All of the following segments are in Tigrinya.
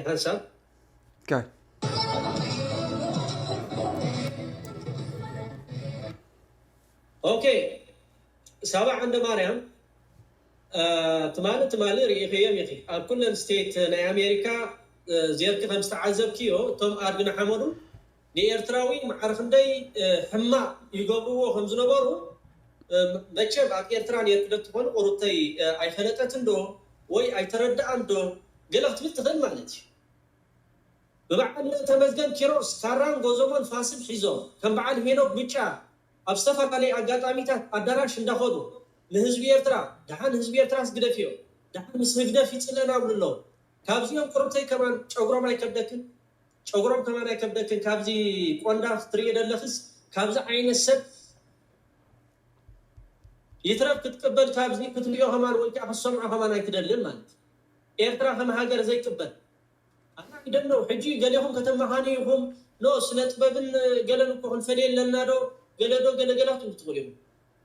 ሓንሳብ። ኦኬ። ሳባ ዓንደ ማርያም፣ ትማሊ ትማሊ ርኢኽዮም ኢኺ። ኣብ ኩለን ስቴት ናይ ኣሜሪካ ዜርኪ ከም ዝተዓዘብክዮ፣ እቶም ኣድግና ሓመዱ ንኤርትራዊ ማዕረ ክንደይ ሕማቕ ይገብርዎ ከም ዝነበሩ፣ መቸም ኣብ ኤርትራ ኔርኪ ዶ ትኾን ቁሩብተይ ኣይፈለጠትን ዶ ወይ ኣይተረድኣን ዶ፣ ገለ ክትብል ትኽእል ማለት እዩ። ብበዓል ተመስገን ኪሮስ ካራን ጎዞሞን ፋስን ሒዞም፣ ከም በዓል ሄኖክ ብጫ ኣብ ዝተፈላለዩ ኣጋጣሚታት ኣዳራሽ እንዳኸዱ ንህዝቢ ኤርትራ፣ ደሓን ህዝቢ ኤርትራስ ግደፍዮ፣ ደሓን ምስ ህግደፍ ይጽለና ይብሉ ኣለዉ። ካብዚኦም ቁሩብተይ ከማን ጨጉሮም ኣይከብደክን? ጨጉሮም ከማን ኣይከብደክን? ካብዚ ቆንዳፍ ትርእዮ ዘለኽስ፣ ካብዚ ዓይነት ሰብ ይትረፍ ክትቅበል፣ ካብዚ ክትርእዮ ከማን ወይ ከዓ ክትሰምዖ ከማን ኣይትደልን ማለት እዩ። ኤርትራ ከም ሃገር ዘይቅበል ኣና ይደነው። ሕጂ ገሌኹም ከተመኻኒ ኢኹም፣ ኖ ስነ ጥበብን ገለን እኮ ክንፈልየ ኣለና ዶ፣ ገለ ዶ፣ ገለ ገለ ክትብሉ ትኽእሉ ኢኹም።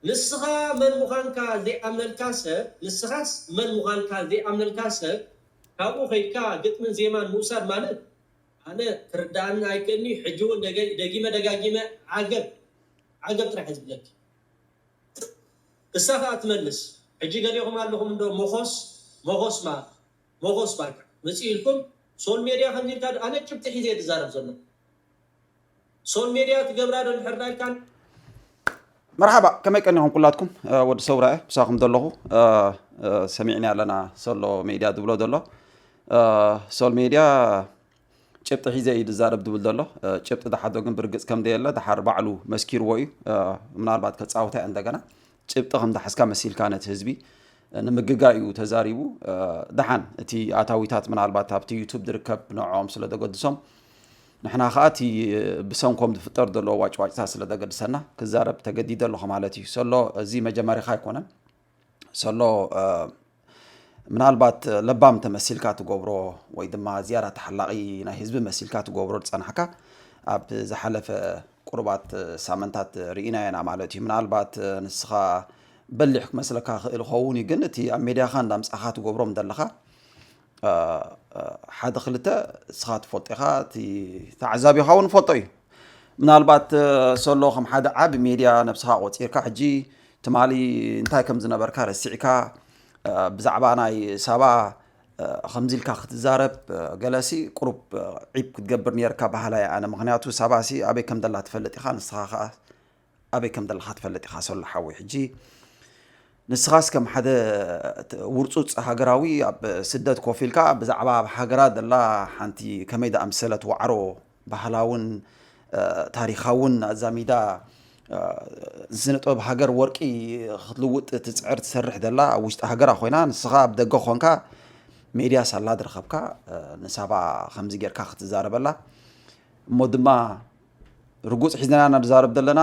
ንስኻ መን ምዃንካ ዘይኣምነልካ ሰብ፣ ንስኻስ መን ምዃንካ ዘይኣምነልካ ሰብ፣ ካብኡ ከይድካ ግጥምን ዜማን ምውሳድ ማለት ኣነ ክርዳኣኒ ኣይክእልኒ። ሕጂ እውን ደገ-፣ ደጊመ ደጋጊመ ዓገብ፣ ዓገብ ጥራሕ እየ ዝብለኪ። እሳ ኸኣ ትመልስ። ሕጂ ገሊኹም ኣለኹም እንዶ መኾስ፣ መኾስ ማ-፣ መኾስ ባካ። መጺኡ ኢልኩም ሶል ሜድያ ከምዚ ኢልካ ዶ-፣ ኣነ ጭብጢ ሒዘ እየ ዝዛረብ ዘሎ። ሶል ሜድያ ትገብራ ዶ እንድሕር ዳይካን? መርሓባ፣ ከመይ ቀኒኹም ኩላትኩም? እ፣ ወዲ ሰውራ እየ፣ ምሳኹም ዘለኹ። እ፣ እ፣ ሰሚዕና ኣለና ሶሎ ሜድያ ዝብሎ ዘሎ። እ፣ ሶል ሜድያ ጭብጢ ሒዘ እዩ ዝዛረብ ዝብል ዘሎ። እ፣ ጭብጢ ዝሓዞ ግን ብርግጽ ከም ዘየለ፣ ድሓር ባዕሉ መስኪርዎ እዩ። እ፣ ምናልባት ከጻውታ እየ እንደገና። ጭብጢ ከም ዝሓዝካ መሲልካ ነቲ ህዝቢ ንምግጋይ እዩ ተዛሪቡ። እ፣ ደሓን እቲ ኣታዊታት ምናልባት ኣብቲ ዩቱብ ዝርከብ ንዕኦም ስለ ዘገድሶም፣ ንሕና ኸኣ እቲ ብሰንኮም ዝፍጠር ዘሎ ዋጭዋጭታ ስለ ዘገድሰና ክዛረብ ተገዲደ ኣለኹ ማለት እዩ። ሶሎ፣ እዚ መጀመሪኻ ኣይኮነን። ሶሎ፣ እ፣ ምናልባት ለባም ተመሲልካ ትገብሮ ወይ ድማ ዝያዳ ተሓላቒ ናይ ህዝቢ መሲልካ ትገብሮ ዝጸናሕካ፣ ኣብ ዝሓለፈ ቁሩባት ሳምንታት ርኢናዮ ኢና ማለት እዩ። ምናልባት ንስኻ በሊሕ ክመስለካ ክእል ይኸውን እዩ፣ ግን እቲ ኣብ ሜድያኻ እንዳምጻኻ ትገብሮም ዘለኻ፣ እ፣ እ፣ ሓደ ክልተ ንስኻ ትፈልጦ ኢኻ፣ እቲ ተዓዛቢኻ እውን ይፈልጦ እዩ። ምናልባት፣ እ፣ ሶሎ ከም ሓደ ዓቢ ሜድያ ነብስኻ ቆጺርካ ሕጂ ትማሊ እንታይ ከም ዝነበርካ ረሲዕካ፣ እ፣ ብዛዕባ ናይ ሳባ፣ እ፣ ከምዚ ኢልካ ክትዛረብ፣ እ፣ ገለሲ ቁሩብ፣ እ፣ ዒብ ክትገብር ነርካ በሃላይ ኣነ። ምኽንያቱ ሳባሲ ኣበይ ከም ዘላ ትፈልጥ ኢኻ፣ ንስኻ ኸኣ ኣበይ ከም ዘለኻ ትፈልጥ ኢኻ ሶሎ ሓወይ። ሕጂ ንስኻስ ከም ሓደ ት-፣ ውርጹጽ ሃገራዊ ኣብ ስደት ኮፍ ኢልካ ብዛዕባ ኣብ ሃገራ ዘላ ሓንቲ ከመይ ዝኣምሰለት ዋዕሮ ባህላውን፣ እ፣ ታሪኻውን ኣዛሚዳ፣ እ፣ ስነ ጥበብ ሃገር ወርቂ ክትልውጥ ትጽዕር ትሰርሕ ዘላ ኣብ ውሽጢ ሃገራ ኮይና፣ ንስኻ ኣብ ደገ ኮንካ ሜድያ ሳላ ዝረኸብካ፣ እ፣ ንሳባ ከምዚ ጌርካ ክትዛረበላ እሞ ድማ ርጉጽ ሒዝና ኢና ንዛረብ ዘለና፣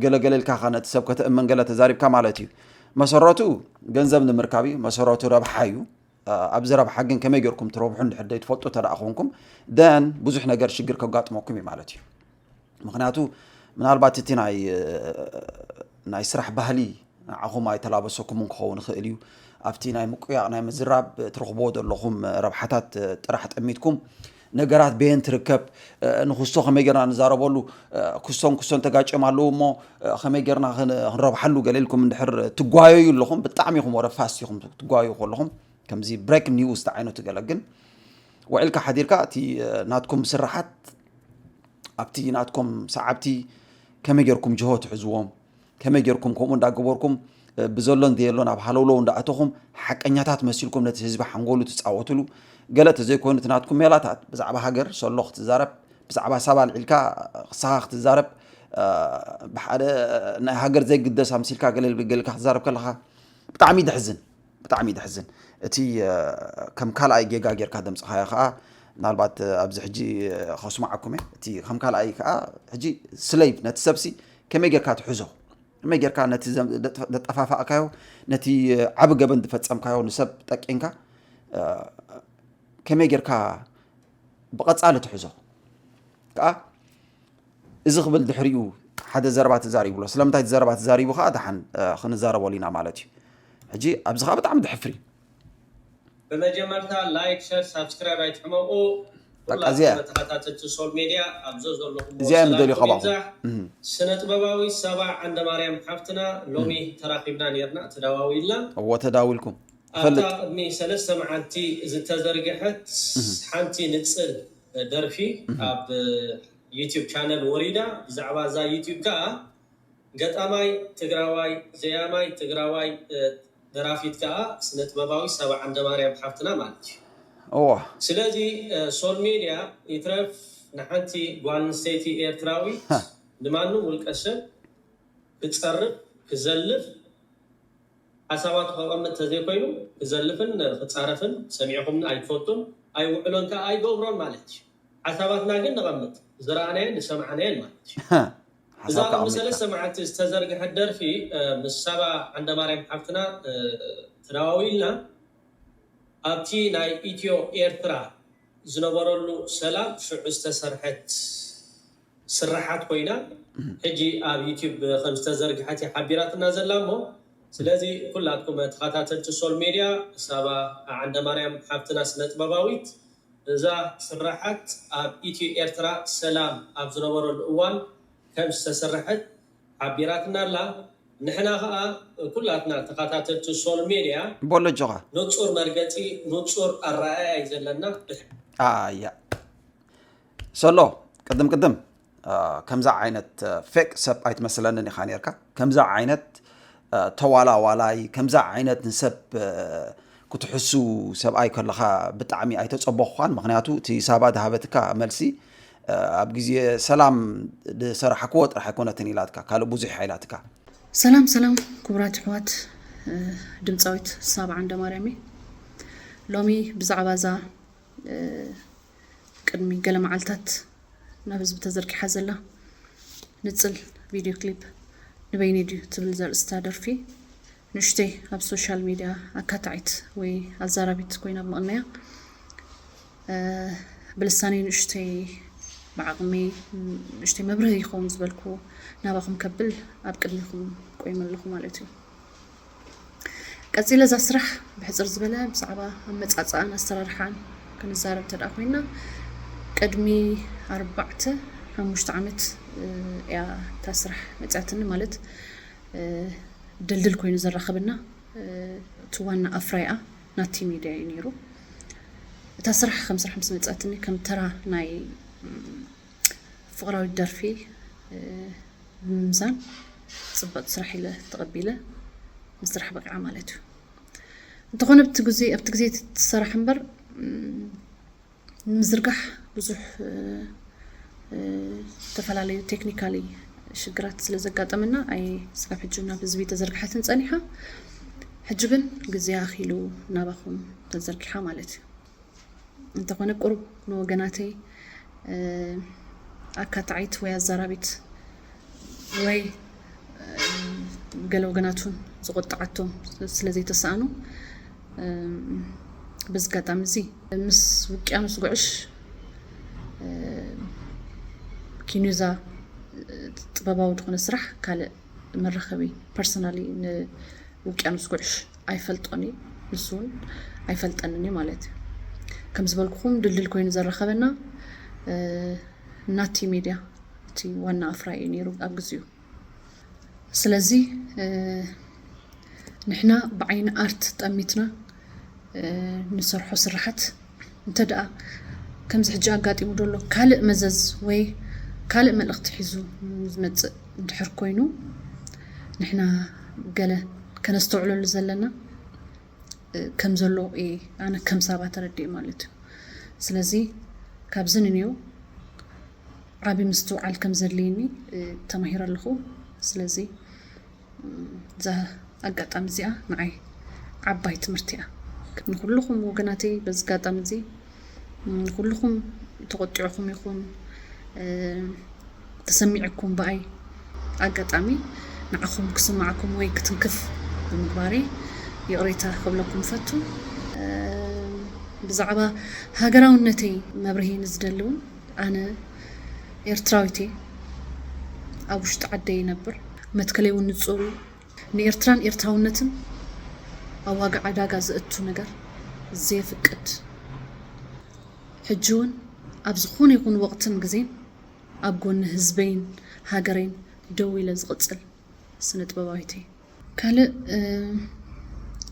ገለ ገለ ኢልካ ኸኣ ነቲ ሰብ ከተእምን ገለ ተዛሪብካ ማለት እዩ። መሰረቱ ገንዘብ ንምርካብ እዩ፣ መሰረቱ ረብሓ እዩ። እ፣ ኣብዚ ረብሓ ግን ከመይ ጌርኩም ትረብሑ እንድሕር ዘይትፈልጡ እንተ ደኣ ኾንኩም፣ ደን ብዙሕ ነገር ሽግር ከጋጥመኩም እዩ ማለት እዩ። ምኽንያቱ ምናልባት እቲ ናይ፣ እ፣ ናይ ስራሕ ባህሊ ንዓኹም ኣይተላበሰኩምን ክኸውን ይኽእል እዩ። ኣብቲ ናይ ምቁያቕ ናይ ምዝራብ ትረኽብዎ ዘለኹም ረብሓታት ጥራሕ ጠሚትኩም፣ ነገራት በየን ትርከብ፣ ንክስቶ ከመይ ጌርና ንዛረበሉ፣ ክስቶን ክስቶን ተጋጭዮም ኣለዉ እሞ ከመይ ጌርና ክን-፣ ክንረብሓሉ ገለ ኢልኩም እንድሕር ትጓየዩ ኣለኹም፣ ብጣዕሚ ኢኹም ወረ ፋስት ኢኹም ትጓየዩ ከለኹም፣ ከምዚ ብሬክ ኒውስ ዝዓይነቱ ገለ። ግን ውዒልካ ሓዲርካ እቲ ናትኩም ስራሓት ኣብቲ ናትኩም ሰዓብቲ ከመይ ጌርኩም ጅሆ ትሕዝዎም፣ ከመይ ጌርኩም ከምኡ እንዳገበርኩም፣ እ፣ ብዘሎን ዘየሎን ኣብ ሃለውለው እንዳኣተኹም ሓቀኛታት መሲልኩም ነቲ ህዝቢ ሓንጎሉ ትጻወትሉ፣ ገለ ተዘይኮይኑ እቲ ናትኩም ሜላታት ብዛዕባ ሃገር ሶሎ ክትዛረብ፣ ብዛዕባ ሳባ ኣልዒልካ ክሳኻ ክትዛረብ፣ እ፣ ብሓደ ናይ ሃገር ዘይግደስ ኣምሲልካ ገለ ገለ ኢልካ ክትዛረብ ከለኻ ብጣዕሚ ደሕዝን። ብጣዕሚ ደሕዝን። እቲ፣ እ፣ ከም ካልኣይ ጌጋ ጌርካ ደምጽኻዮ ኸኣ፣ ምናልባት፣ እ፣ ኣብዚ ሕጂ፣ እ፣ ከስምዓኩም እየ። እቲ ከም ካልኣይ ከኣ፣ ሕጂ ስሌቭ፣ ነቲ ሰብሲ ከመይ ጌርካ ትሕዞ? ከመይ ጌርካ ነቲ ዘም-፣ ደጥ-፣ ደጠፋፋእካዮ፣ ነቲ፣ እ፣ ዓቢ ገበን ዝፈጸምካዮ ንሰብ ጠቂንካ፣ እ፣ ከመይ ጌርካ ብቐጻሊ ትሕዞ? ከኣ እዚ ክብል ድሕሪኡ ሓደ ዘረባ ተዛሪቡ ኣሎ። ስለምንታይ እቲ ዘረባ ተዛሪቡ ከኣ ደሓን፣ እ፣ ክንዛረበሉ ኢና ማለት እዩ። ሕጂ ኣብዚ ከኣ ብጣዕሚ ተሕፍሪ። ብመጀመርታ ላይክ፣ ሸር፣ ሳብስክራይብ ኣይትሕመቁ። በቃ እዚኣ እያ። ተኸታተልቲ ሶል ሜድያ ኣብ ዘለኹም እዚኣ እዮም ዝደልዩ ሰላምኩም ካባኹም። ይብዛሕ። ስነ ጥበባዊ ሳባ ዓንደ ማርያም ሓፍትና ሎሚ ተራኺብና ነርና፣ ተዳዋዊልና። እዎ ተዳዊልኩም ኣብታ ፈልጥ ቅድሚ ሰለስተ መዓልቲ ዝተዘርግሐት ሓንቲ ንጽል ደርፊ ኣብ ዩቲዩብ ቻነል ወሪዳ። ብዛዕባ እዛ ዩቲዩብ ከዓ ገጣማይ ትግራዋይ፣ ዘያማይ ትግራዋይ፣ ደራፊት ከዓ ስነ ጥበባዊ ሳባ ዓንደ ማርያም ሓፍትና ማለት እዩ። እዎ ስለዚ ሶል ሜድያ ይትረፍ ንሓንቲ ጓል ኣንስተይቲ ኤርትራዊት ንማንም ውልቀ ሰብ ክጸርፍ ክዘልፍ ሓሳባቱ ከቐምጥ ተዘይኮይኑ ክዘልፍን ክጻረፍን ሰሚዕኹምኒ ኣይትፈልጡን፣ ኣይውዕሎን ከዓ ኣይገብሮን ማለት እዩ። ሓሳባትና ግን ንቐምጥ ዝረኣናየን ዝሰማዕናየን ማለት እዩ። እዛ ሓሳብካ ቅድሚ ኣቕሚጥካ ሰለስተ መዓልቲ ዝተዘርግሐት ደርፊ ምስ ሳባ ዓንደ ማርያም ሓፍትና ተደዋዊልና ኣብቲ ናይ ኢትዮ ኤርትራ ዝነበረሉ ሰላም ሽዑ ዝተሰርሐት ስራሓት ኮይና ሕጂ ኣብ ዩቲዩብ ከም ዝተዘርግሐት እያ ሓቢራትና ዘላ እሞ ስለዚ ኩላትኩም ተኸታተልቲ ሶል ሜድያ ሳባ ዓንደ ማርያም ሓፍትና ስነ ጥበባዊት እዛ ስራሓት ኣብ ኢትዮ ኤርትራ ሰላም ኣብ ዝነበረሉ እዋን ከም ዝተሰረሐት ሓቢራትና ኣላ። ንሕና ከዓ ኩላትና ተኸታተልቲ ሶል ሜድያ በሎ ኣጆኻ ንጹር መርገፂ ንጹር ኣረኣእያ እዩ ዘለና። ኣያ ሶሎ ቅድም ቅድም ከምዛ ዓይነት ፌክ ሰብ ኣይትመስለንን ኢኻ ነርካ። ከምዛ ዓይነት ተዋላዋላይ፣ ከምዛ ዓይነት ንሰብ ክትሕሱ ሰብኣይ ከለኻ ብጣዕሚ ኣይተጸበኹኻን። ምክንያቱ እቲ ሳባ ዝሃበትካ መልሲ ኣብ ግዜ ሰላም ዝሰራሕክዎ ጥራሕ ኣይኮነትን ኢላትካ፣ ካልእ ብዙሕ ኢላትካ። ሰላም ሰላም ክቡራት ኣሕዋት፣ ድምፃዊት ሳባ ዓንደ ማርያም እየ። ሎሚ ብዛዕባ እዛ ቅድሚ ገለ መዓልታት ናብ ህዝቢ ተዘርጊሓ ዘላ ንፅል ቪድዮ ክሊፕ ንበይነይ ድዩ ትብል ዘርእስታ ደርፊ ንእሽተይ ኣብ ሶሻል ሚድያ ኣካታዒት ወይ ኣዛራቢት ኮይና ብምቕናያ ብልሳነይ ንእሽተይ ብዓቕመይ ንእሽተይ መብርሂ ይኸውን ዝበልኩ ናባኹም ከብል ኣብ ቅድሚኹም ቆይመ ኣለኹ ማለት እዩ። ቀፂለ እዛ ስራሕ ብሕፅር ዝበለ ብዛዕባ ኣመፃፅኣን ኣሰራርሓን ክንዛረብ እንተ ኮይና ቅድሚ ኣርባዕተ ሓሙሽተ ዓመት እያ እታ ስራሕ መፅያትኒ ማለት ድልድል ኮይኑ ዘራኸብና እቲ ዋና ኣፍራይኣ ናቲ ሚድያ እዩ ነይሩ። እታ ስራሕ ከም ስራሕ ምስ መፅያትኒ ከም ተራ ናይ ፍቕራዊት ደርፊ ብምምዛን ፅብቕቲ ስራሕ ኢለ ተቐቢለ ምስራሕ በቂዓ ማለት እዩ። እንተኾነ ኣብቲ ግዜ ኣብቲ ግዜ ትሰራሕ እምበር ንምዝርጋሕ ብዙሕ ዝተፈላለዩ ቴክኒካሊ ሽግራት ስለ ዘጋጠመና ኣይ ስጋብ ሕጂ ናብ ህዝቢ ተዘርግሓትን ፀኒሓ ሕጂ ግን ግዜ ኣኺሉ ናባኹም ተዘርጊሓ ማለት እዩ። እንተኾነ ቁሩብ ንወገናተይ ኣካታዒት ወይ ኣዛራቢት ወይ ገለ ወገናቱን ዝቆጣዓቶም ስለ ዘይተሳእኑ በዚ ኣጋጣሚ እዚ ምስ ውቅያኖስ ጉዕሽ ኪኑዛ ጥበባዊ ዝኾነ ስራሕ ካልእ መራኸቢ ፐርሰናሊ ንውቅያኖስ ጉዕሽ ኣይፈልጦን እዩ፣ ንሱ እውን ኣይፈልጠንን እዩ ማለት እዩ። ከም ዝበልኩኹም ድልድል ኮይኑ ዘራኸበና ናቲ ሚድያ እቲ ዋና ኣፍራይ እዩ ነይሩ ኣብ ግዚኡ። ስለዚ ንሕና ብዓይኒ ኣርት ጠሚትና ንሰርሖ ስራሓት እንተ ደኣ ከምዚ ሕጂ ኣጋጢሙ ዘሎ ካልእ መዘዝ ወይ ካልእ መልእኽቲ ሒዙ ዝመፅእ እንድሕር ኮይኑ ንሕና ገለ ከነስተውዕለሉ ዘለና ከም ዘሎ እየ ኣነ ከም ሳባ ተረዲእ ማለት እዩ። ስለዚ ካብዚ ንንየው ዓቢ ምስትውዓል ከም ዘድልየኒ ተማሂረ ኣለኹ። ስለዚ እዛ ኣጋጣሚ እዚኣ ንዓይ ዓባይ ትምህርቲ እያ። ንኩልኹም ወገናተይ በዚ ኣጋጣሚ እዚ ንኩልኹም ተቆጢዕኩም ይኹን ተሰሚዕኩም ብኣይ ኣጋጣሚ ንዓኹም ክስማዕኩም ወይ ክትንክፍ ብምግባረይ ይቕሬታ ክብለኩም ፈቱ። ብዛዕባ ሃገራውነተይ መብርሂ ንዝደሊ እውን ኣነ ኤርትራዊት እየ። ኣብ ውሽጢ ዓደይ ይነብር። መትከለይ እውን ንጹር እዩ። ንኤርትራን ኤርትራውነትን ኣብ ዋጋ ዕዳጋ ዘእቱ ነገር ዘየፍቅድ፣ ሕጂ እውን ኣብ ዝኾነ ይኹን ወቕትን ግዜን ኣብ ጎኒ ህዝበይን ሃገረይን ደው ኢለ ዝቕጽል ስነ ጥበባዊት እየ። ካልእ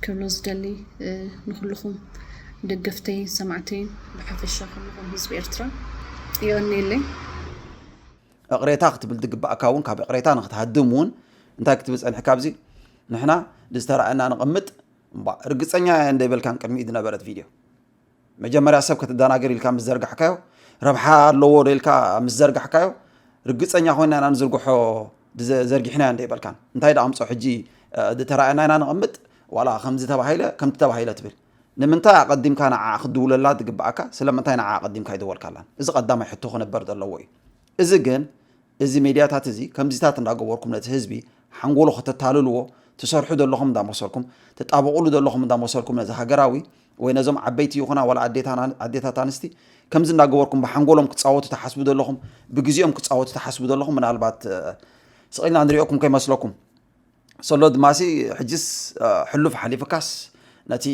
ክብሎ ዝደሊ፣ ንኩልኹም ደገፍተይን ሰማዕተይን ብሓፈሻ ኩልኹም ህዝቢ ኤርትራ የቐንየለይ። እቕሬታ ክትብል ዝግባእካ እውን ካብ እቕሬታ ንክትሃድም እውን እንታይ ክትብል ጸኒሕካ ኣብዚ ንሕና ዝተረኣየና ንቕምጥ እባ ርግጸኛ እየ እንደ በልካን ቅድሚኡ ዝነበረት ቪድዮ መጀመርያ ሰብ ከተደናግር ኢልካ ምስ ዘርጋሕካዮ ረብሓ ኣለዎ ዶ ኢልካ ምስ ዘርጋሕካዮ ርግጸኛ ኮይና ኢና ንዝርግሖ ዘርጊሕናዮ እንደ በልካን እንታይ ደኣ ኣምጾ ሕጂ ዝተረኣየና ኢና ንቕምጥ ዋላ ከምዚ ተባሂለ ከምቲ ተባሂለ ትብል ንምንታይ ኣቐዲምካ ንዓ ክድውለላ ዝግባኣካ ስለምንታይ ንዓ ኣቐዲምካ ይደወልካላን እዚ ቀዳማይ ሕቶ ክነበር ዘለዎ እዩ እዚ ግን እዚ ሜድያታት እዚ ከምዚታት እንዳገበርኩም ነቲ ህዝቢ ሓንጎሉ ከተታልልዎ ትሰርሑ ዘለኹም እንዳመሰልኩም ትጣበቑሉ ዘለኹም እንዳመሰልኩም ነዚ ሃገራዊ ወይ ነዞም ዓበይቲ ይኹና ዋላ ኣዴታት ኣንስቲ ከምዚ እንዳገበርኩም ብሓንጎሎም ክፃወቱ ትሓስቡ ዘለኹም ብግዜኦም ክፃወቱ ትሓስቡ ዘለኹም ምናልባት ስቕ ኢልና ንሪኦኩም ከይመስለኩም ሰሎ ድማሲ ሕጅስ ሕሉፍ ሓሊፍካስ ነቲ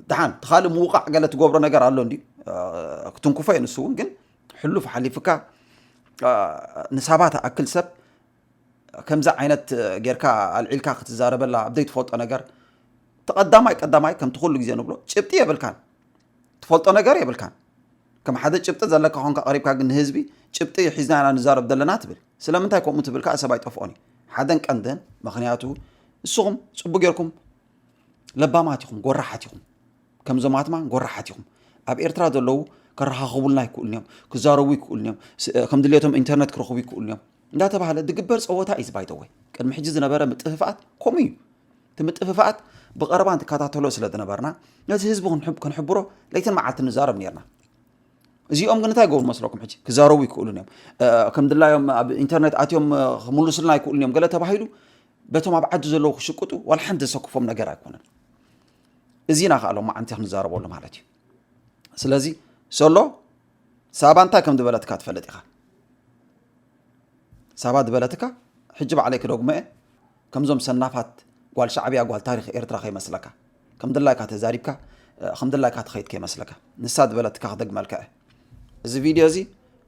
ደሓን እቲ ካልእ ምውቃዕ ገለ ትገብሮ ነገር ኣሎ እንዲ ክትንኩፎ እየ ንሱ እውን ግን ሕሉፍ ሓሊፍካ ንሳባ ትኣክል ሰብ ከምዚ ዓይነት ጌርካ ኣልዒልካ ክትዛረበላ ኣብ ዘይትፈልጦ ነገር ተቐዳማይ ቀዳማይ ከምቲ ኩሉ ግዜ ንብሎ ጭብጢ የብልካን ትፈልጦ ነገር የብልካን ከም ሓደ ጭብጢ ዘለካ ኮንካ ቀሪብካ ግን ንህዝቢ ጭብጢ ሒዝና ኢና ንዛረብ ዘለና ትብል ስለምንታይ ከምኡ ትብል ከዓ ሰብ ኣይጠፍኦን እዩ ሓደን ቀንድን ምክንያቱ ንስኹም ፅቡ ጌርኩም ለባማት ኢኹም ጎራሓት ኢኹም ከምዞም ኣትማን ጎራሓት ኢኹም ኣብ ኤርትራ ዘለዉ ከረኻኽቡልና ይክእሉን እዮም ክዛረቡ ይክእሉን እዮም ከም ድሌቶም ኢንተርነት ክረኽቡ ይክእሉን እዮም እንዳተባሃለ ዝግበር ፀወታ እዩ ዝባይተወይ ቅድሚ ሕጂ ዝነበረ ምጥፍፋኣት ከምኡ እዩ እቲ ምጥፍፋኣት ብቐረባ እንትከታተሎ ስለ ዝነበርና ነዚ ህዝቢ ክንሕብሮ ለይትን መዓልቲ ንዛረብ ነርና እዚኦም ግን እንታይ ይገብሩ መስለኩም ሕጂ ክዛረቡ ይክእሉን እዮም ከም ድላዮም ኣብ ኢንተርነት ኣትዮም ክምልሱልና ይክእሉን እዮም ገለ ተባሂሉ በቶም ኣብ ዓዲ ዘለዉ ክሽቅጡ ዋላ ሓንቲ ዘሰክፎም ነገር ኣይኮነን እዚና ከዓ ሎማዓንቲ ክንዛረበሉ ማለት እዩ ስለዚ ሶሎ ሳባ እንታይ ከም ዝበለትካ ትፈልጥ ኢኻ ሳባ ዝበለትካ ሕጂ ባዕለይ ክደግሞ እየ ከምዞም ሰናፋት ጓል ሻዕብያ ጓል ታሪክ ኤርትራ ከይመስለካ ከም ድላይካ ተዛሪብካ ከም ድላይካ ትኸይድ ከይመስለካ ንሳ ዝበለትካ ክደግመልካ እየ እዚ ቪድዮ እዚ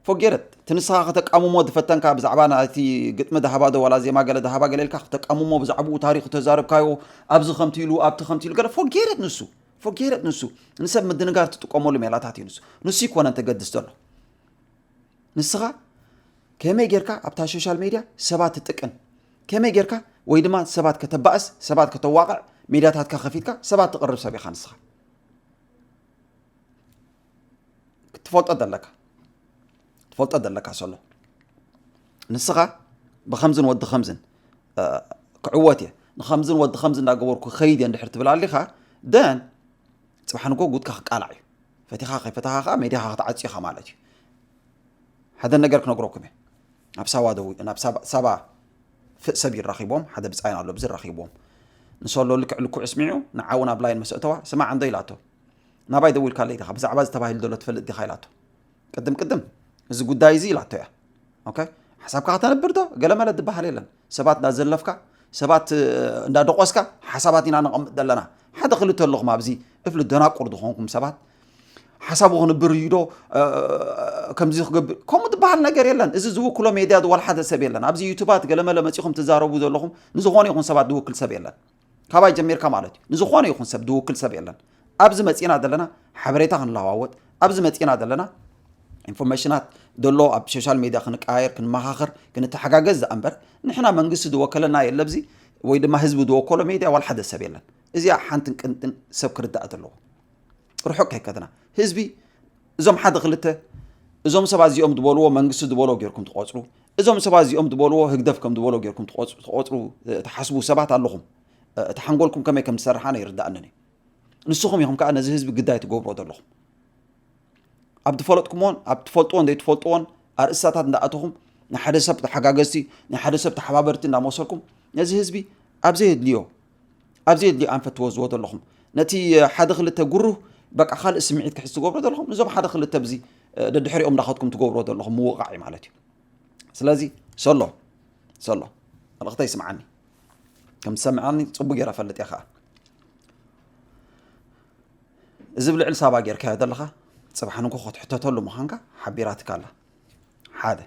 ፎጌረት እቲ ንስኻ ከተቃምሞ ዝፈተንካ ብዛዕባ ናይቲ ግጥሚ ዝሃባ ዶ ዋላ ዜማ ገለ ዝሃባ ገለ ኢልካ ከተቃምሞ ብዛዕባኡ ታሪኹ ተዛረብካዮ ኣብዚ ከምቲ ኢሉ ኣብቲ ከምቲ ኢሉ ገለ ፎጌረት ንሱ ፎጌረት ንሱ ንሰብ ምድንጋር ትጥቀመሉ ሜላታት እዩ ንሱ ንሱ ይኮነን ተገድስ ዘሎ ንስኻ ከመይ ጌርካ ኣብታ ሶሻል ሜድያ ሰባት ትጥቅን ከመይ ጌርካ ወይ ድማ ሰባት ከተባእስ ሰባት ከተዋቕዕ ሜድያታትካ ከፊትካ ሰባት ትቕርብ ሰብ ኢኻ ንስኻ ትፈልጦ ዘለካ ትፈልጦ ዘለካ ሰሎ ንስኻ ብኸምዝን ወዲ ኸምዝን ክዕወት እየ ንኸምዝን ወዲ ኸምዝ እንዳገበርኩ ኸይድ እየ እንድሕር ትብል ኣሊኻ ደን ፅባሕ ንጎ ጉድካ ክቃላዕ እዩ ፈቲኻ ከይፈታኻ ከዓ ሜድያኻ ክትዓፅዩ ኢኻ ማለት እዩ ሓደ ነገር ክነግረኩም እየ ናብ ሳባ ደው ናብ ሳባ ፍእ ሰብ ይራኺቦም ሓደ ብፃይን ኣሎ ብዚ ራኺቦም ንሰሎ ልክዕ ልኩዕ ስሚዑ ንዓውን ኣብ ላይን መሰእተዋ ስማዕ እንዶ ኢላቶ ናባይ ደዊልካለይ ዲኻ ብዛዕባ ዝተባሂሉ ዘሎ ትፈልጥ ዲኻ ኢላቶ ቅድም ቅድም እዚ ጉዳይ እዚ ኢላቶ እያ ሓሳብካ ከተንብር ዶ ገለመለ ዝበሃል የለን ሰባት እንዳዘለፍካ ሰባት እንዳደቆስካ ሓሳባት ኢና ነቐምጥ ዘለና ሓደ ክልተ ኣለኹም ኣብዚ እፍሊ ደናቁር ዝኾንኩም ሰባት ሓሳቡ ክንብር እዩ ዶ ከምዚ ክገብር ከምኡ ዝበሃል ነገር የለን እዚ ዝውክሎ ሜድያ ዋላ ሓደ ሰብ የለን ኣብዚ ዩቱባት ገለመለ መፂኹም ትዛረቡ ዘለኹም ንዝኾነ ይኹን ሰባት ዝውክል ሰብ የለን ካባይ ጀሚርካ ማለት እዩ ንዝኾነ ይኹን ሰብ ዝውክል ሰብ የለን ኣብዚ መፂና ዘለና ሓበሬታ ክንለዋወጥ ኣብዚ መፂና ዘለና ኢንፎርሜሽናት ዘሎ ኣብ ሶሻል ሜድያ ክንቀያየር ክንመኻኸር ክንተሓጋገዝ ዝኣ እምበር ንሕና መንግስቲ ዝወከለና የለ ኣብዚ ወይ ድማ ህዝቢ ዝወከሎ ሜድያ ዋላ ሓደ ሰብ የለን እዚኣ ሓንትን ቅንጥን ሰብ ክርዳእ ዘለዎ ርሑቅ ከይከድና ህዝቢ እዞም ሓደ ክልተ እዞም ሰባት እዚኦም ዝበልዎ መንግስቲ ዝበሎ ጌርኩም ትቆፅሩ እዞም ሰባት እዚኦም ዝበልዎ ህግደፍ ከም ዝበሎ ጌርኩም ትቆፅሩ ትሓስቡ ሰባት ኣለኹም እቲ ሓንጎልኩም ከመይ ከም ዝሰርሕ ኣነ ይርዳእንን እዩ ንስኹም ኢኹም ከዓ ነዚ ህዝቢ ግዳይ ትገብርዎ ዘለኹም ኣብ ዝፈለጥኩምዎን ኣብ ትፈልጥዎን ዘይትፈልጥዎን ኣርእስታታት እንዳኣተኹም ንሓደ ሰብ ተሓጋገዝቲ ንሓደ ሰብ ተሓባበርቲ እንዳመሰልኩም ነዚ ህዝቢ ኣብ ዘየድልዮ ኣብ ዘየድልዮ ኣንፈት ትወዝዎ ዘለኹም ነቲ ሓደ ክልተ ጉሩህ በቃ ካልእ ስምዒት ክሕዝ ትገብሮ ዘለኹም ነዞም ሓደ ክልተ ብዚ ደድሕሪኦም እንዳኸድኩም ትገብርዎ ዘለኹም ምውቃዕ እዩ ማለት እዩ ስለዚ ሶሎ ሶሎ መልእኽተይ ስምዓኒ ከም ትሰምዓኒ ፅቡቅ ገይረ ፈልጥ እየ ከዓ እዚ ብልዕሊ ሳባ ጌርካዮ ዘለኻ ጽባሕ ንግሆ ክትሕተተሉ ምዃንካ ሓቢራትካ ኣላ። ሓደ።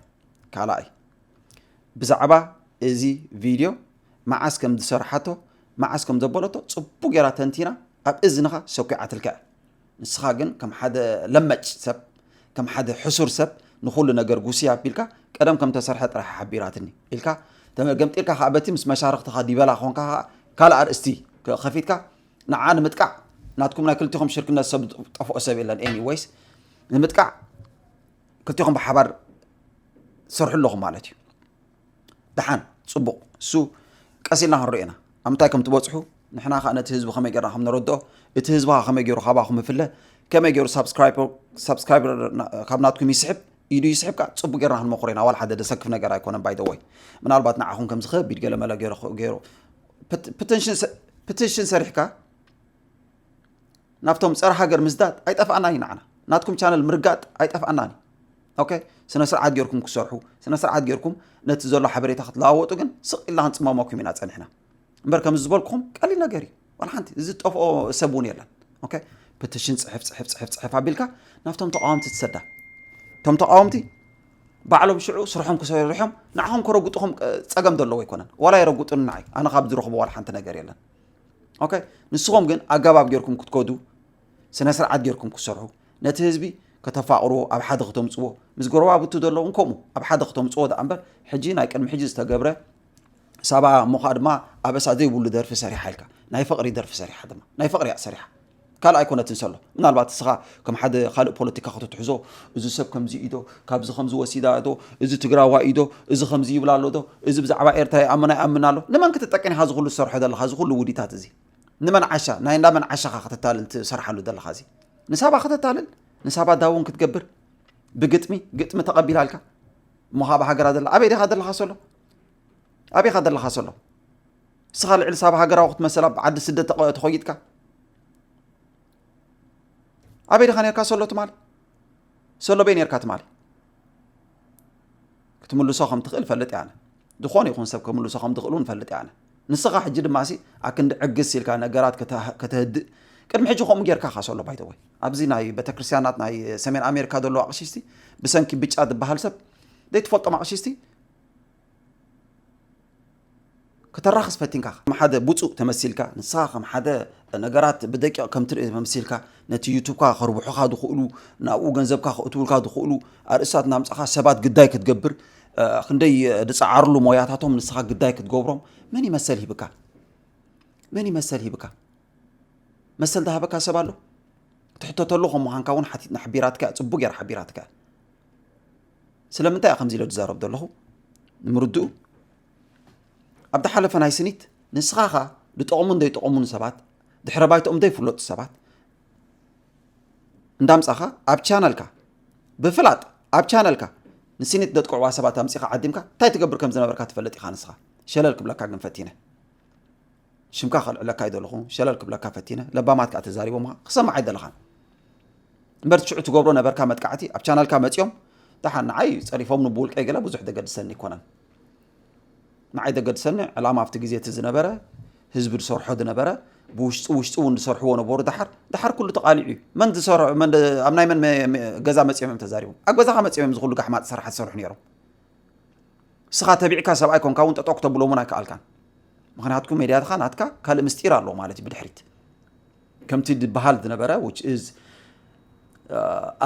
ካልኣይ፣ ብዛዕባ እዚ ቪድዮ መዓስ ከም ዝሰርሓቶ፣ መዓስ ከም ዘበለቶ ጽቡቕ ጌራ ተንቲና ኣብ እዝንኻ ሰኲዓትልካ እያ። ንስኻ ግን ከም ሓደ ለመጭ ሰብ፣ ከም ሓደ ሕሱር ሰብ ንኹሉ ነገር ጉስይ ኣቢልካ ቀደም ከም ተሰርሐ ጥራሕ ሓቢራትኒ ኢልካ ተመ-፣ ገምጢልካ ከኣ በቲ ምስ መሻርኽትኻ ዲበላ ኮንካ ከኣ ካልእ ኣርእስቲ ከ-፣ ከፊትካ ንዓ ንምጥቃዕ ናትኩም ናይ ክልቲኹም ሽርክነት ሰብ ጠፍኦ ሰብ የለን። ኤኒዌይስ ንምጥቃዕ ክልቲኹም ብሓባር ትሰርሑ ኣለኹም ማለት እዩ። ደሓን፣ ጽቡቕ። እሱ ቀስ ኢልና ክንሪኦ ኢና። ኣብ ምንታይ ከም ትበጽሑ፣ ንሕና ኸኣ ነቲ ህዝቢ ከመይ ጌርና ከም ነረድኦ፣ እቲ ህዝቢ ኸኣ ከመይ ገይሩ ካባኹም ይፍለ፣ ከመይ ገይሩ ሳብስክራይበር፣ ሳብስክራይበር ና-፣ ካብ ናትኩም ይስሕብ፣ ኢዱ ይስሕብ ከኣ ጽቡቕ ጌርና ክንመኽሮ ኢና። ዋላ ሓደ ደሰክፍ ነገር ኣይኮነን፣ ባይ ዘ ወይ። ምናልባት ንዓኹም ከምዚ ከቢድ ገለ መለ ገይሩ፣ ገይሩ ፕት-፣ ፕቲሽን ሰ-፣ ፕቲሽን ሰሪሕካ ናብቶም ጸረ ሃገር ምዝዳድ ኣይጠፍኣናን እዩ ንዓና። ናትኩም ቻነል ምርጋጥ ኣይጠፍኣናን እዩ። ኦኬ፣ ስነ ስርዓት ጌርኩም ክሰርሑ፣ ስነ ስርዓት ጌርኩም ነቲ ዘሎ ሓበሬታ ክትለዋወጡ ግን ስቕ ኢልና ክንጽመመኩም ኢና ጸኒሕና። እምበር ከምዚ ዝበልኩኹም ቀሊል ነገር እዩ። ዋላ ሓንቲ እዚ ዝጠፍኦ ሰብ እውን የለን። ኦኬ፣ ፕቲሽን ጽሕፍ፣ ጽሕፍ፣ ጽሕፍ፣ ጽሕፍ ኣቢልካ ናብቶም ተቃወምቲ ትሰዳ። እቶም ተቃወምቲ ባዕሎም ሽዑ ስርሖም ክሰሪሖም ንዓኹም ከረጉጥኹም፣ እ፣ ጸገም ዘለዎ ኣይኮነን። ዋላ የረጉጡኒ ንዓይ። ኣነ ካብ ዝረኽቦ ዋላ ሓንቲ ነገር የለን። ኦኬ፣ ንስኹም ግን ኣገባብ ጌርኩም ክትከዱ፣ ስነ ስርዓት ጌርኩም ክትሰርሑ፣ ነቲ ህዝቢ ከተፋቕርዎ፣ ኣብ ሓደ ክተምጽዎ፣ ምስ ጎረባብቱ ዘለውን ከምኡ ኣብ ሓደ ክተምጽዎ ደኣ እምበር፣ ሕጂ ናይ ቅድሚ ሕጂ ዝተገብረ ሳባ እሞ ኸኣ ድማ ኣበሳ ዘይብሉ ደርፊ ሰሪሓ ኢልካ፣ ናይ ፍቕሪ ደርፊ ሰሪሓ ድማ፣ ናይ ፍቕሪ እያ ሰሪሓ። ካልእ ኣይኮነትን ዘሎ። ምናልባት እስኻ ከም ሓደ ካልእ ፖለቲካ ከተትሕዞ፣ እዚ ሰብ ከምዚ እዩ ዶ፣ ካብዚ ከምዚ ወሲዳ ዶ፣ እዚ ትግራዋይ እዩ ዶ፣ እዚ ከምዚ ይብል ኣሎ ዶ፣ እዚ ብዛዕባ ኤርትራ ይኣምን ኣይኣምን ኣሎ። ንመን ክትጠቅን ኢኻ እዚ ኩሉ ትሰርሖ ዘለኻ፣ እዚ ኩሉ ውዲታት እዚ? ንመን ዓሻ፣ ናይ እንዳ መን ዓሻ ኢኻ ከተታልል ትሰርሓሉ ዘለኻ እዚ? ንሳባ ከተታልል፣ ንሳባ ዳውን ክትገብር፣ ብግጥሚ፣ ግጥሚ ተቐቢላልካ። እሞ ኻብ ሃገራ ዘላ፣ ኣበይ ዲኻ ዘለኻ ዘሎ? ኣበይ ኢኻ ዘለኻ ዘሎ? ንስኻ ልዕሊ ሳባ ሃገራዊ ክትመስል ኣብ ዓዲ ስደት ተቐ-፣ ተኾይጥካ? ኣበይ ዲኻ ኔርካ ዘሎ ትማሊ? ሰሎ በይ ኔርካ ትማሊ? ክትምልሶ ከም ትኽእል እፈልጥ እየ ኣነ። ዝኾነ ይኹን ሰብ ክምልሶ ከም ዝኽእል እውን እፈልጥ እየ ኣነ። ንስኻ ሕጂ ድማ ሲ ኣክንዲ ዕግስ ኢልካ ነገራት ከተ-፣ ከተህድእ፣ ቅድሚ ሕጂ ከምኡ ጌርካ ኢኻ ሰሎ፣ ባይ ዘ ወይ። ኣብዚ ናይ ቤተክርስትያናት ናይ ሰሜን ኣሜሪካ ዘለዉ ኣቕሽሽቲ ብሰንኪ ብጫ ዝበሃል ሰብ ዘይትፈልጦም ኣቕሽሽቲ ከተራኽስ ፈቲንካ፣ ከም ሓደ ብፁዕ ተመሲልካ፣ ንስኻ ከም ሓደ ነገራት ብደቂቕ ከም ትርኢ ተመሲልካ፣ ነቲ ዩቱብካ ከርብሑኻ ዝኽእሉ፣ ናብኡ ገንዘብካ ከእትውልካ ዝኽእሉ ኣርእስታት እናምጻኻ ሰባት ግዳይ ክትገብር፣ እ፣ ክንደይ ዝጸዓርሉ ሞያታቶም ንስኻ ግዳይ ክትገብሮም መን ይመሰል ሂብካ? መን ይመሰል ሂብካ? መሰል ዝሃበካ ሰብ ኣሎ? ክትሕተተሉ ከም ምዃንካ እውን ሓቲትና፣ ሓቢራትካ እያ፣ ጽቡቕ ገይራ ሓቢራትካ እያ። ስለምንታይ እየ ከምዚ ኢለ ዝዛረብ ዘለኹ? ንምርድኡ፣ ኣብ ዝሓለፈ ናይ ስኒት ንስኻ ኸኣ ዝጠቕሙን ዘይጠቕሙን ሰባት፣ ድሕረ ባይትኦም ዘይፍለጡ ሰባት እንዳምጻኻ ኣብ ቻነልካ፣ ብፍላጥ ኣብ ቻነልካ ንስኒት ዘጥቅዕዋ ሰባት ኣምጺኻ ዓዲምካ እንታይ ትገብር ከም ዝነበርካ ትፈልጥ ኢኻ ንስኻ። ሸለል ክብለካ ግን ፈቲነ። ሽምካ ከልዕለካ ኣይደለኹ፣ ሸለል ክብለካ ፈቲነ። ለባማት ከኣ ተዛሪቦምኻ ክሰምዕ ኣይደለኻን። እምበር ሽዑ ትገብሮ ነበርካ መጥቃዕቲ፣ ኣብ ቻነልካ መጺኦም፣ ደሓን ንዓይ ጸሪፎምኒ ብውልቀይ ገለ ብዙሕ ዘገድሰኒ ኣይኮነን። ንዓይ ዘገድሰኒ ዕላማ ኣብቲ ግዜ እቲ ዝነበረ፣ ህዝቢ ዝሰርሖ ዝነበረ፣ ብውሽጢ ውሽጢ እውን ዝሰርሕዎ ነበሩ። ደሓር፣ ደሓር ኩሉ ተቓሊዑ እዩ። መን ዝሰርሖ፣ መን ደ-፣ ኣብ ናይ መን መ-፣ መ-፣ ገዛ መጺኦም እዮም ተዛሪቦም? ኣብ ገዛኻ መጺኦም እዮም እዚ ኩሉ ጋሕማጥ ስራሕ ዝሰርሑ ነይሮም። እስኻ ተቢዕካ ሰብኣይ ኮንካ እውን ጠጠው ክተብሎም እውን ኣይከኣልካን። ምኽንያትኩም ሜድያትኻ ናትካ ካልእ ምስጢር ኣለዎ ማለት እዩ ብድሕሪት። ከምቲ ዝበሃል ዝነበረ፣ which is፣ እ፣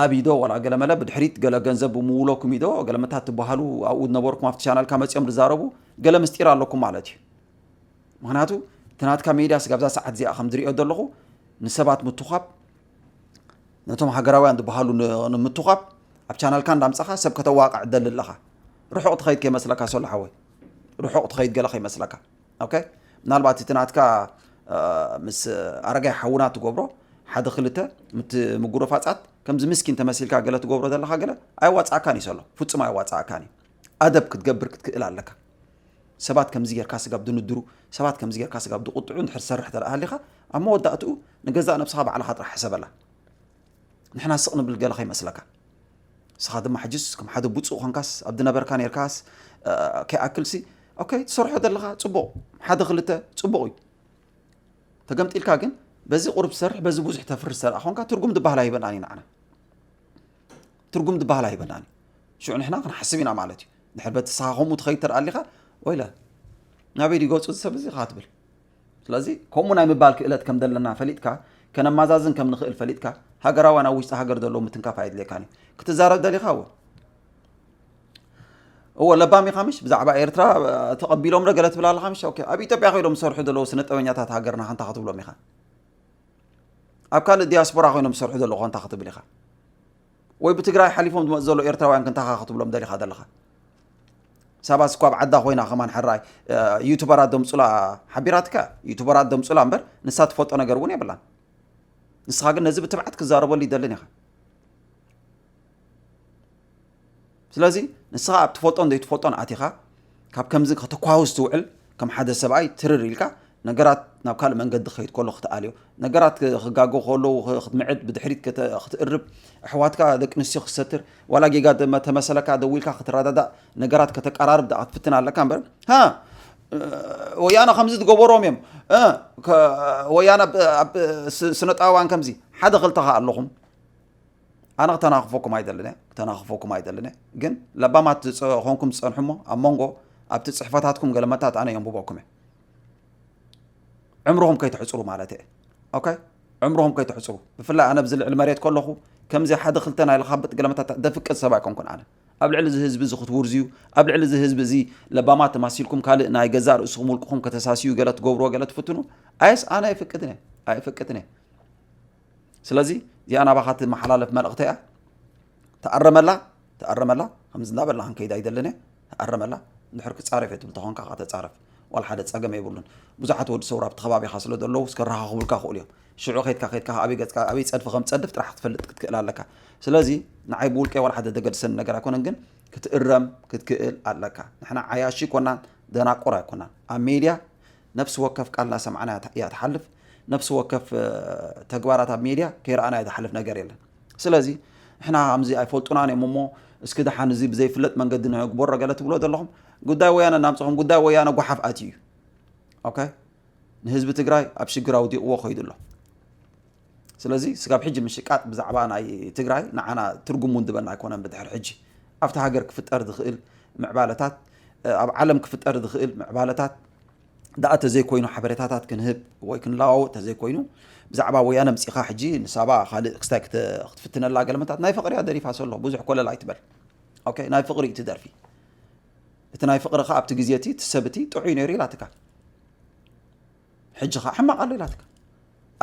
ኣብ ኢዶ ዋላ ገለመለ ብድሕሪት ገለ ገንዘብ ብምውለኩም ኢዶ ገለመታት ትበሃሉ ኣብኡ ዝነበርኩም ኣብቲ ቻናልካ መጺኦም ዝዛረቡ ገለ ምስጢር ኣለኩም ማለት እዩ። ምኽንያቱ እቲ ናትካ ሜድያ ስጋብ እዛ ሰዓት እዚኣ ከም ዝሪኦ ዘለኹ ንሰባት ምትዃብ፣ ነቶም ሃገራውያን ዝበሃሉ ን-፣ ንምትዃብ ኣብ ቻናልካ እንዳምጻኻ ሰብ ከተዋቕዕ ትደሊ ኣለኻ። ርሑቕ ትኸይድ ከይመስለካ ሶሎ ሓወይ። ርሑቕ ትኸይድ ገለ ከይመስለካ። ኦኬ? ምናልባት እቲ ናትካ፣ እ፣ ምስ ኣረጋይ ሓውና ትገብሮ ሓደ ክልተ ምት-፣ ምጉርፋጻት ከምዚ ምስኪን ተመሲልካ ገለ ትገብሮ ዘለኻ ገለ ኣየዋጽኣካን እዩ ሶሎ። ፍጹም ኣየዋጽኣካን እዩ። ኣደብ ክትገብር ክትክእል ኣለካ። ሰባት ከምዚ ጌርካ ስጋብ ድንድሩ፣ ሰባት ከምዚ ጌርካ ስጋብ ድቁጥዑ እንድሕር ትሰርሕ ተለኣ ሃሊኻ፣ ኣብ መወዳእትኡ ንገዛእ ነብስኻ ባዕልኻ ጥራሕ ሕሰበላ። ንሕና ስቕ ንብል ገለ ከይመስለካ። ንስኻ ድማ ሕጅስ ከም ሓደ ብፁዕ ኾንካስ፣ ኣብ ዝነበርካ ኔርካስ፣ እ፣ ከይኣክልሲ፣ ኦኬ፣ ትሰርሖ ዘለኻ ጽቡቕ፣ ሓደ ክልተ ጽቡቕ እዩ። ተገምጢልካ ግን በዚ ቁሩብ ትሰርሕ፣ በዚ ብዙሕ ተፍሪ ዝሰርኣ ኾንካ ትርጉም ዝበሃል ኣይበናን እዩ ንዓና። ትርጉም ዝበሃል ኣይበናን እዩ። ሽዑ ንሕና ክንሓስብ ኢና ማለት እዩ። ድሕር በቲ ንስኻ ከምኡ ትኸይድ ተደኣ ኣሊኻ፣ ወይለ፣ ናበይ ድዩ ገጹ እዚ ሰብ እዚ ኸዓ ትብል። ስለዚ ከምኡ ናይ ምባል ክእለት ከም ዘለና ፈሊጥካ፣ ከነማዛዝን ከም ንኽእል ፈሊጥካ፣ ሃገራውያን ኣብ ውሽጢ ሃገር ዘለዉ ምትንካፍ ኣየድልየካን እዩ። ክትዛረብ ደሊኻ እውን እወ ለባም ኢኻ ምሽ ብዛዕባ ኤርትራ ተቐቢሎም ዶ ገለ ትብል ኣለኻ ምሽ ኦኬ ኣብ ኢትዮጵያ ኮይዶም ዝሰርሑ ዘለዉ ስነ ጥበበኛታት ሃገርና ከንታ ክትብሎም ኢኻ ኣብ ካልእ ዲያስፖራ ኮይኖም ዝሰርሑ ዘለዉ ከንታ ክትብል ኢኻ ወይ ብትግራይ ሓሊፎም ዝመፁ ዘለዉ ኤርትራውያን ክንታኻ ክትብሎም ደሊኻ ዘለኻ ሳባስ እኳ ኣብ ዓዳ ኮይና ከማን ሕራይ ዩቱበራት ደምፁላ ሓቢራትካ ዩቱበራት ደምፁላ እምበር ንሳ ትፈልጦ ነገር እውን የብላን ንስኻ ግን ነዚ ብትብዓት ክዛረበሉ ይደልን ኢኻ ስለዚ ንስኻ ኣብ ትፈልጦን ዘይትፈልጦን ኣቲኻ ካብ ከምዚ ከተኳውስ ትውዕል ከም ሓደ ሰብኣይ ትርር ኢልካ ነገራት ናብ ካልእ መንገዲ ክኸይድ ከሎ ክትኣልዮ ነገራት ክጋገ ከለዉ ክትምዕድ ብድሕሪት ክትእርብ ኣሕዋትካ ደቂ ኣንስትዮ ክትሰትር ዋላ ጌጋ ተመሰለካ ደዊልካ ክትረዳዳእ ነገራት ከተቀራርብ ደኣ ክትፍትን ኣለካ እምበር ሃ ወያነ ከምዚ ዝገበሮም እዮም ወያነ ስነጣዋን ከምዚ ሓደ ክልተ ከ ኣለኹም ኣነ ክተናኽፈኩም ኣይደልን እየ ክተናኽፈኩም ኣይደልን እየ ግን ለባማት ዝፀ- ኾንኩም ትፀንሑ እሞ ኣብ መንጎ ኣብቲ ፅሕፈታትኩም ገለመታት ኣነ የንብበኩም እየ ዕምርኹም ከይተሕፅሩ ማለት እየ ኦኬ ዕምርኹም ከይተሕፅሩ ብፍላይ ኣነ ብዚ ልዕሊ መሬት ከለኹ ከምዚ ሓደ ክልተ ናይ ለኻብጥ ገለመታት ደፍቅድ ሰብ ኣይኮንኩን ኣነ ኣብ ልዕሊ እዚ ህዝቢ እዚ ክትውርዝዩ ኣብ ልዕሊ እዚ ህዝቢ እዚ ለባማት ተማሲልኩም ካልእ ናይ ገዛእ ርእስኹም ውልቅኹም ከተሳስዩ ገለ ትገብርዎ ገለ ትፍትኑ ኣየስ ኣነ ኣይፍቅድን እየ ኣይፍቅድን እየ ስለዚ እዚኣ ናባኻ ትመሓላለፍ መልእኽተይ እያ ተኣረመላ ተኣረመላ ከምዚ እንዳበልና ክንከይድ ኣይደልን እየ ተኣረመላ እንድሕር ክፃረፍ እየ ትብል ተኾንካ ከዓ ተፃረፍ ዋላ ሓደ ፀገም የብሉን ብዙሓት ወዲ ሰውራ ኣብቲ ከባቢኻ ስለ ዘለዉ ከረኻኽቡልካ ክእሉ እዮም ሽዑ ከይድካ ከይድካ ኣበይ ገፅካ ኣበይ ፀድፊ ከም ፀድፍ ጥራሕ ክትፈልጥ ክትክእል ኣለካ ስለዚ ንዓይ ብውልቀይ ዋላ ሓደ ደገድሰኒ ነገር ኣይኮነን ግን ክትእረም ክትክእል ኣለካ ንሕና ዓያሺ ኮናን ደናቁር ኣይኮናን ኣብ ሜድያ ነፍሲ ወከፍ ቃል እናሰማዕና እያ ትሓልፍ ነፍሲ ወከፍ ተግባራት ኣብ ሜድያ ከይረኣና እያ ትሓልፍ ነገር የለን ስለዚ ንሕና ከምዚ ኣይፈልጡናን እዮም እሞ እስኪ ደሓን እዚ ብዘይፍለጥ መንገዲ ንግበሮ ገለ ትብሎ ዘለኹም ጉዳይ ወያነ እናምፅኹም ጉዳይ ወያነ ጓሓፍ ኣትዩ እዩ ኦኬ ንህዝቢ ትግራይ ኣብ ሽግር ኣውዲቕዎ ከይዱ ኣሎ ስለዚ ስጋብ ሕጂ ምሽቃጥ ብዛዕባ ናይ ትግራይ ንዓና ትርጉም እውን ዝበና ኣይኮነን ብድሕሪ ሕጂ ኣብቲ ሃገር ክፍጠር ዝኽእል ምዕባለታት ኣብ ዓለም ክፍጠር ዝኽእል ምዕባለታት ደኣ ተዘይኮይኑ ሓበሬታታት ክንህብ ወይ ክንለዋወጥ ተዘይኮይኑ ብዛዕባ ወያነ ምፂኻ ሕጂ ንሳባ ካልእ ክስታይ ክትፍትነላ ገለመታት ናይ ፍቕሪ እያ ደሪፋ ሰሎ ብዙሕ ኮለል ኣይትበል ኦኬ ናይ ፍቕሪ እቲ ደርፊ እቲ ናይ ፍቕሪ ከዓ ኣብቲ ግዜ እቲ እቲ ሰብ እቲ ጥዑይ ነይሩ ኢላትካ ሕጂ ከዓ ሕማቕ ኣሎ ኢላትካ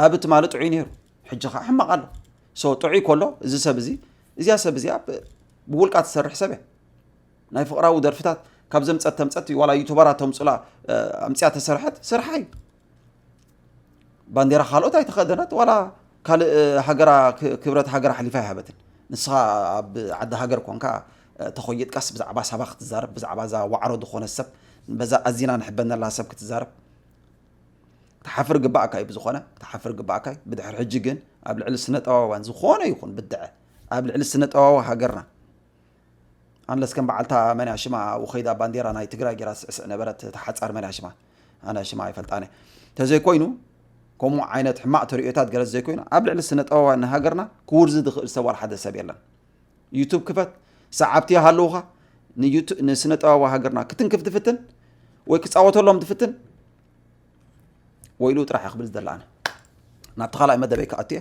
ኣብ ትማሊ ጥዑይ ነይሩ ሕጂ ከዓ ሕማቕ ኣሎ ሶ ጥዑይ ከሎ እዚ ሰብ እዚ እዚኣ ሰብ እዚኣ ብውልቃ ትሰርሕ ሰብ እያ ናይ ፍቕራዊ ደርፍታት ካብ ዘምፀት ተምፀት ዋላ ዩቱበራት ተምፅላ ኣምፅያ ተሰርሐት ስርሓ እዩ ባንዴራ ካልኦት ኣይተኸደነት ዋላ ካልእ ሃገራ ክብረት ሃገራ ሓሊፋ ኣይሃበትን ንስኻ ኣብ ዓዲ ሃገር ኮንካ ተኾይጥካስ ብዛዕባ ሳባ ክትዛረብ ብዛዕባ እዛ ዋዕሮ ዝኾነ ሰብ በዛ ኣዚና ንሕበነላ ሰብ ክትዛረብ ክትሓፍር ግባእካ እዩ ብዝኾነ ክትሓፍር ግባእካ እዩ ብድሕሪ ሕጂ ግን ኣብ ልዕሊ ስነ ጠባውያን ዝኾነ ይኹን ብድዐ ኣብ ልዕሊ ስነ ጠባዊ ሃገርና ኣንለስ ከም በዓልታ መን እያ ሽማ ኣብኡ ከይዳ ባንዴራ ናይ ትግራይ ጌራ ስዕስዕ ነበረት ተሓፃር መን እያ ሽማ ኣነ ሽማ ኣይፈልጣን እየ ተዘይኮይኑ ከምኡ ዓይነት ሕማቕ ተርእዮታት ገለ ዘይኮይኑ ኣብ ልዕሊ ስነ ጠባውያን ንሃገርና ክውርዚ ዝኽእል ሰብ ዋላ ሓደ ሰብ የለን ዩቱብ ክፈት ሰዓብቲ ይሃልውኻ ንስነ ጥበባዊ ሃገርና ክትንክፍ ትፍትን ወይ ክፃወተሎም ትፍትን ወይሉ ጥራሕ ክብል ዝደላ ኣነ ናብቲ ካልኣይ መደበይ ክኣትየ